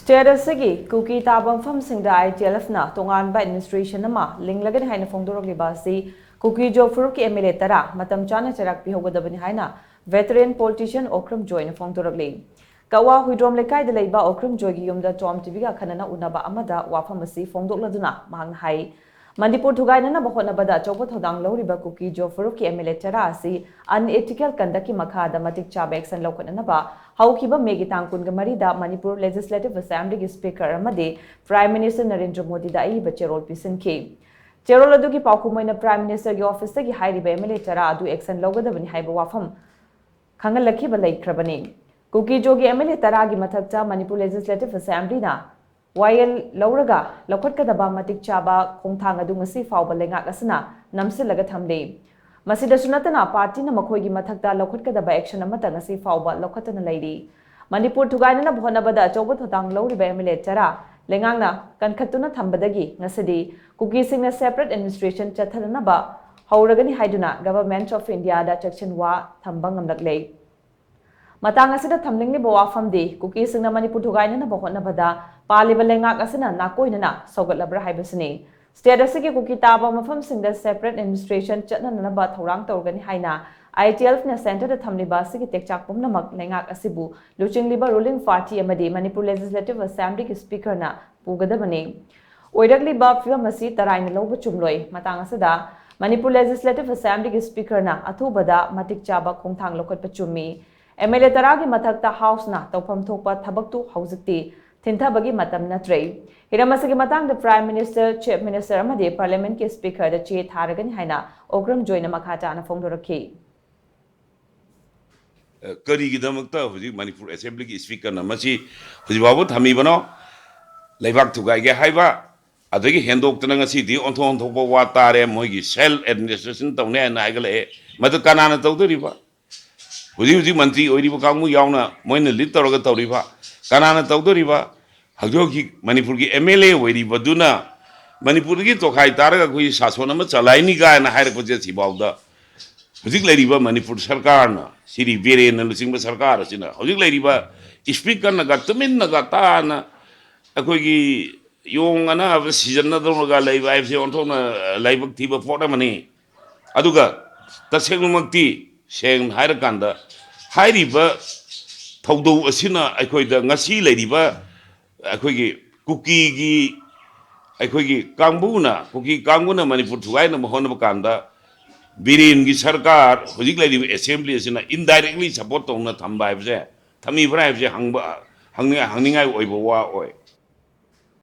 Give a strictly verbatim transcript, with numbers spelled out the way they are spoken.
State ꯑꯁꯤꯒꯤ ꯀꯨꯀꯤ ꯇꯥꯕ ꯃꯐꯝꯁꯤꯡꯗ ꯑꯥꯏ ꯇꯤ ꯑꯦꯜ ꯑꯦꯐꯅ ꯇꯣꯉꯥꯟꯕ ꯑꯦꯗꯃꯤꯅꯤꯁꯇ꯭ꯔꯦꯁꯟ ꯑꯃ ꯂꯤꯡꯂꯒꯅꯤ ꯍꯥꯏꯅ ꯐꯣꯡꯗꯣꯔꯛꯂꯤꯕ ꯑꯁꯤ ꯀꯨꯀꯤ ꯖꯣ ꯐꯨꯔꯨꯞꯀꯤ ꯑꯦꯝ ꯑꯦꯜ ꯑꯦ ꯇꯔꯥ ꯃꯇꯝ ꯆꯥꯅ ꯆꯩꯔꯥꯛ ꯄꯤꯍꯧꯒꯗꯕꯅꯤ ꯍꯥꯏꯅ ꯚꯦꯇꯔꯦꯟ ꯄꯣꯂꯤꯇꯤꯁꯤꯌꯟ ꯑꯣꯀ꯭ꯔꯝ ꯖꯣꯏꯅ ꯐꯣꯡꯗꯣꯔꯛꯂꯤ꯫ ꯀꯛꯋꯥ ꯍꯨꯏꯗ꯭ꯔꯣꯝ ꯂꯩꯀꯥꯏꯗ ꯂꯩꯕ ꯑꯣꯀ꯭ꯔꯝ ꯖꯣꯏꯒꯤ ꯌꯨꯝꯗ ꯇꯣꯝ ꯇꯤꯚꯤꯒ ꯑꯈꯟꯅꯅ ꯎꯅꯕ ꯑꯃꯗ ꯋꯥꯐꯝ ꯑꯁꯤ ꯐꯣꯡꯗꯣꯛꯂꯗꯨꯅ ꯃꯍꯥꯛꯅ ꯍꯥꯏ, ꯃꯅꯤꯄꯨꯔ ꯊꯨꯒꯥꯏꯅꯅꯕ ꯍꯣꯠꯅꯕꯗ ꯑꯆꯧꯕ ꯊꯧꯗꯥꯡ ꯂꯧꯔꯤꯕ ꯀꯨꯀꯤ ꯖꯣ ꯐꯨꯔꯨꯞꯀꯤ ꯑꯦꯝ ꯑꯦꯜ ꯑꯦ ꯇꯔꯥ ꯑꯁꯤ ꯑꯟꯑꯦꯊꯤꯀꯦꯜ ꯀꯟꯗꯛꯀꯤ ꯃꯈꯥꯗ ꯃꯇꯤꯛ ꯆꯥꯕ ꯑꯦꯛꯁꯟ ꯂꯧꯈꯠꯅꯅꯕ ꯍꯧꯈꯤꯕ ꯃꯦꯒꯤ ꯇꯥꯡ ꯀꯨꯟꯒ ꯃꯔꯤꯗ ꯃꯅꯤꯄꯨꯔ ꯂꯦꯖꯤꯁꯂꯦꯇꯤꯚ ꯑꯦꯁꯦꯝꯕ꯭ꯂꯤꯒꯤ ꯁ꯭ꯄꯤꯀꯔ ꯑꯃꯗꯤ ꯄ꯭ꯔꯥꯏꯝ ꯃꯤꯅꯤꯁꯇꯔ ꯅꯔꯦꯟꯗ꯭ꯔ ꯃꯣꯗꯤꯗ ꯑꯏꯕ ꯆꯦꯔꯣꯜ ꯄꯤꯁꯤꯟꯈꯤ꯫ ꯆꯦꯔꯣꯜ ꯑꯗꯨꯒꯤ ꯄꯥꯎꯈꯨꯝ ꯑꯣꯏꯅ ꯄ꯭ꯔꯥꯏꯝ ꯃꯤꯅꯤꯁꯇꯔꯒꯤ ꯑꯣꯐꯤꯁꯇꯒꯤ ꯍꯥꯏꯔꯤꯕ ꯑꯦꯝ ꯑꯦꯜ ꯑꯦ ꯇꯔꯥ ꯑꯗꯨ ꯑꯦꯛꯁꯟ ꯂꯧꯒꯗꯕꯅꯤ ꯍꯥꯏꯕ ꯋꯥꯐꯝ ꯈꯪꯍꯜꯂꯛꯈꯤꯕ ꯂꯩꯈ꯭ꯔꯕꯅꯤ꯫ ꯀꯨꯀꯤ ꯖꯣꯒꯤ ꯑꯦꯝ ꯑꯦꯜ ꯑꯦ ꯇꯔꯥꯒꯤ ꯃꯊꯛꯇ ꯃꯅꯤꯄꯨꯔ ꯂꯦꯖꯤꯁꯂꯦꯇꯤꯚ ꯑꯦꯁꯦꯝꯕ꯭ꯂꯤꯅ ꯋꯥꯌꯦꯜ ꯂꯧꯔꯒ ꯂꯧꯈꯠꯀꯗꯕ ꯃꯇꯤꯛ ꯆꯥꯕ ꯈꯣꯡꯊꯥꯡ ꯑꯗꯨ ꯉꯁꯤ ꯐꯥꯎꯕ ꯂꯩꯉꯥꯛ ꯑꯁꯤꯅ ꯅꯝꯁꯤꯜꯂꯒ ꯊꯝꯂꯤ꯫ ꯃꯁꯤꯗꯁꯨ ꯅꯠꯇꯅ ꯄꯥꯔꯇꯤꯅ ꯃꯈꯣꯏꯒꯤ ꯃꯊꯛꯇ ꯂꯧꯈꯠꯀꯗꯕ ꯑꯦꯛꯁꯟ ꯑꯃꯠꯇ ꯉꯁꯤ ꯐꯥꯎꯕ ꯂꯧꯈꯠꯇꯅ ꯂꯩꯔꯤ꯫ ꯃꯅꯤꯄꯨꯔ ꯊꯨꯒꯥꯏꯅꯅꯕ ꯍꯣꯠꯅꯕꯗ ꯑꯆꯧꯕ ꯊꯧꯗꯥꯡ ꯂꯧꯔꯤꯕ ꯑꯦꯝ ꯑꯦꯜ ꯑꯦ ꯇꯔꯥ ꯂꯩꯉꯥꯛꯅ ꯀꯟꯈꯠꯇꯨꯅ ꯊꯝꯕꯗꯒꯤ ꯉꯁꯤꯗꯤ ꯀꯨꯀꯤꯁꯤꯡꯅ ꯁꯦꯄꯔꯦꯠ ꯑꯦꯗꯃꯤꯅꯤꯁꯇ꯭ꯔꯦꯁꯟ ꯆꯠꯊꯅꯅꯕ ꯍꯧꯔꯒꯅꯤ ꯍꯥꯏꯗꯨꯅ ꯒꯚꯔꯟꯃꯦꯟꯠ ꯑꯣꯐ ꯏꯟꯗꯤꯌꯥꯗ ꯆꯦꯛꯁꯤꯟ ꯋꯥ ꯊꯝꯕ ꯉꯝꯂꯛꯂꯦ꯫ ꯃꯇꯥꯡ ꯑꯁꯤꯗ ꯊꯝꯅꯤꯡꯂꯤꯕ ꯋꯥꯐꯝꯗꯤ ꯀꯨꯀꯤꯁꯤꯡꯅ ꯃꯅꯤꯄꯨꯔ ꯊꯨꯒꯥꯏꯅꯅꯕ ꯍꯣꯠꯅꯕꯗ ꯄꯥꯜꯂꯤꯕ ꯂꯩꯉꯥꯛ ꯑꯁꯤꯅ ꯅꯥꯀꯣꯏꯅꯅ ꯁꯧꯒꯠꯂꯕ꯭ꯔꯥ ꯍꯥꯏꯕꯁꯤꯅꯤ꯫ ꯁ꯭ꯇꯦꯠ ꯑꯁꯤꯒꯤ ꯀꯨꯀꯤ ꯇꯥꯕ ꯃꯐꯝꯁꯤꯡꯗ ꯁꯦꯄꯔꯦꯠ ꯑꯦꯗꯃꯤꯅꯤꯁꯇ꯭ꯔꯦꯁꯟ ꯆꯠꯅꯅꯕ ꯊꯧꯔꯥꯡ ꯇꯧꯒꯅꯤ ꯍꯥꯏꯅ ꯑꯥꯏ ꯇꯤ ꯑꯦꯜ ꯑꯦꯐꯅ ꯁꯦꯟꯇꯔꯗ ꯊꯝꯂꯤꯕ ꯑꯁꯤꯒꯤ ꯇꯦꯛꯆꯥꯛ ꯄꯨꯝꯅꯃꯛ ꯂꯩꯉꯥꯛ ꯑꯁꯤꯕꯨ ꯂꯨꯆꯤꯡꯂꯤꯕ ꯔꯨꯂꯤꯡ ꯄꯥꯔꯇꯤ ꯑꯃꯗꯤ ꯃꯅꯤꯄꯨꯔ ꯂꯦꯖꯤꯁꯂꯦꯇꯤꯚ ꯑꯦꯁꯦꯝꯕ꯭ꯂꯤꯒꯤ ꯁ꯭ꯄꯤꯀꯔꯅ ꯄꯨꯒꯗꯕꯅꯤ꯫ ꯑꯣꯏꯔꯛꯂꯤꯕ ꯐꯤꯚꯝ ꯑꯁꯤ ꯇꯔꯥꯏꯅ ꯂꯧꯕ ꯆꯨꯝꯂꯣꯏ꯫ ꯃꯇꯥꯡ ꯑꯁꯤꯗ ꯃꯅꯤꯄꯨꯔ ꯂꯦꯖꯤꯁꯂꯦꯇꯤꯚ ꯑꯦꯁꯦꯝꯕ꯭ꯂꯤꯒꯤ ꯁ꯭ꯄꯤꯀꯔꯅ ꯑꯊꯨꯕꯗ ꯃꯇꯤꯛ ꯆꯥꯕ ꯈꯣꯡꯊꯥꯡ ꯂꯧꯈꯠꯄ ꯆꯨꯝꯃꯤ꯫ ꯑꯦꯝ ꯑꯦꯜ ꯑꯦ ꯇꯔꯥꯒꯤ ꯃꯊꯛꯇ ꯍꯥꯎꯁꯅ ꯇꯧꯐꯝ ꯊꯣꯛꯄ ꯊꯕꯛꯇꯨ ꯍꯧꯖꯤꯛꯇꯤ ꯊꯤꯟꯊꯕꯒꯤ ꯃꯇꯝ ꯅꯠꯇ꯭ꯔꯦ꯫ ꯍꯤꯔꯝ ꯑꯁꯤꯒꯤ ꯃꯇꯥꯡꯗ ꯄ꯭ꯔꯥꯏꯝ ꯃꯤꯅꯤꯁꯇꯔ, ꯆꯤꯐ ꯃꯤꯅꯤꯁꯇꯔ ꯑꯃꯗꯤ ꯄꯥꯔꯂꯤꯌꯥꯃꯦꯟꯠꯀꯤ ꯁ꯭ꯄꯤꯀꯔꯗ ꯆꯦ ꯊꯥꯔꯒꯅꯤ ꯍꯥꯏꯅ ꯑꯣꯀ꯭ꯔꯝ ꯖꯣꯏꯅ ꯃꯈꯥ ꯇꯥꯅ ꯐꯣꯡꯗꯣꯔꯛꯈꯤ꯫ ꯀꯔꯤꯒꯤꯗꯃꯛꯇ ꯍꯧꯖꯤꯛ ꯃꯅꯤꯄꯨꯔ ꯑꯦꯁꯦꯝꯕ꯭ꯂꯤꯒꯤ ꯁ꯭ꯄꯤꯀꯔꯅ ꯃꯁꯤ ꯍꯧꯖꯤꯛ ꯐꯥꯎꯕ ꯊꯝꯃꯤꯕꯅꯣ? ꯂꯩꯕꯥꯛ ꯊꯨꯒꯥꯏꯒꯦ ꯍꯥꯏꯕ, ꯑꯗꯒꯤ ꯍꯦꯟꯗꯣꯛꯇꯅ ꯉꯁꯤꯗꯤ ꯑꯣꯟꯊꯣꯛ ꯑꯣꯟꯊꯣꯛꯄ ꯋꯥ ꯇꯥꯔꯦ, ꯃꯣꯏꯒꯤ ꯁꯦꯜꯐ ꯑꯦꯗꯃꯤꯅꯤꯁꯇ꯭ꯔꯦꯁꯟ ꯇꯧꯅꯤ ꯍꯥꯏꯅ ꯍꯥꯏꯒꯠꯂꯛꯑꯦ꯫ ꯃꯗꯨ ꯀꯅꯥꯅ ꯇꯧꯗꯣꯔꯤꯕ? ꯍꯧꯖꯤꯛ ꯍꯧꯖꯤꯛ ꯃꯟꯇ꯭ꯔꯤ ꯑꯣꯏꯔꯤꯕ ꯀꯥꯡꯕꯨ ꯌꯥꯎꯅ ꯃꯣꯏꯅ ꯂꯤꯗ ꯇꯧꯔꯒ ꯇꯧꯔꯤꯕ? ꯀꯅꯥꯅ ꯇꯧꯗꯣꯔꯤꯕ? ꯍꯧꯖꯤꯛ ꯍꯧꯖꯤꯛ ꯃꯅꯤꯄꯨꯔꯒꯤ ꯑꯦꯝ ꯑꯦꯜ ꯑꯦ ꯑꯣꯏꯔꯤꯕꯗꯨꯅ ꯃꯅꯤꯄꯨꯔꯗꯒꯤ ꯇꯣꯈꯥꯏ ꯇꯥꯔꯒ ꯑꯩꯈꯣꯏꯒꯤ ꯁꯥꯁꯣꯟ ꯑꯃ ꯆꯂꯥꯏꯅꯤ ꯀꯥꯏꯅ ꯍꯥꯏꯔꯛꯄꯁꯦ ꯁꯤꯐꯥꯎꯗ ꯍꯧꯖꯤꯛ ꯂꯩꯔꯤꯕ ꯃꯅꯤꯄꯨꯔ ꯁꯔꯀꯥꯔꯅ, ꯁꯤꯔꯤ ꯕꯤꯔꯦꯟꯅ ꯂꯨꯆꯤꯡꯕ ꯁꯔꯀꯥꯔ ꯑꯁꯤꯅ, ꯍꯧꯖꯤꯛ ꯂꯩꯔꯤꯕ ꯁ꯭ꯄꯤꯀꯔꯅꯒ ꯇꯨꯃꯤꯟꯅꯒ ꯇꯥꯅ ꯑꯩꯈꯣꯏꯒꯤ ꯌꯣꯡ ꯑꯅꯥꯕ ꯁꯤꯖꯟꯅꯗꯧꯅꯒ ꯂꯩꯕ ꯍꯥꯏꯕꯁꯦ ꯑꯣꯟꯊꯣꯛꯅ ꯂꯥꯏꯕꯛ ꯊꯤꯕ ꯄꯣꯠ ꯑꯃꯅꯤ꯫ ꯑꯗꯨꯒ ꯇꯁꯦꯡꯅꯃꯛꯇꯤ, ꯁꯦꯡꯅ ꯍꯥꯏꯔꯀꯥꯟꯗ, ꯍꯥꯏꯔꯤꯕ ꯊꯧꯗꯧ ꯑꯁꯤꯅ ꯑꯩꯈꯣꯏꯗ ꯉꯁꯤ ꯂꯩꯔꯤꯕ ꯑꯩꯈꯣꯏꯒꯤ ꯀꯨꯀꯤꯒꯤ, ꯑꯩꯈꯣꯏꯒꯤ ꯀꯥꯡꯕꯨꯅ, ꯀꯨꯀꯤ ꯀꯥꯡꯕꯨꯅ ꯃꯅꯤꯄꯨꯔ ꯊꯨꯒꯥꯏꯅꯕ ꯍꯣꯠꯅꯕ ꯀꯥꯟꯗ, ꯕꯤꯔꯦꯟꯒꯤ ꯁꯔꯀꯥꯔ, ꯍꯧꯖꯤꯛ ꯂꯩꯔꯤꯕ ꯑꯦꯁꯦꯝꯕ꯭ꯂꯤ ꯑꯁꯤꯅ indirectly support ꯇꯧꯅ ꯊꯝꯕ ꯍꯥꯏꯕꯁꯦ, ꯊꯝꯃꯤꯕ꯭ꯔꯥ ꯍꯥꯏꯕꯁꯦ ꯍꯪꯕ, ꯍꯪꯅꯤꯡꯉꯥꯏ, ꯍꯪꯅꯤꯡꯉꯥꯏ ꯑꯣꯏꯕ ꯋꯥ ꯑꯣꯏ꯫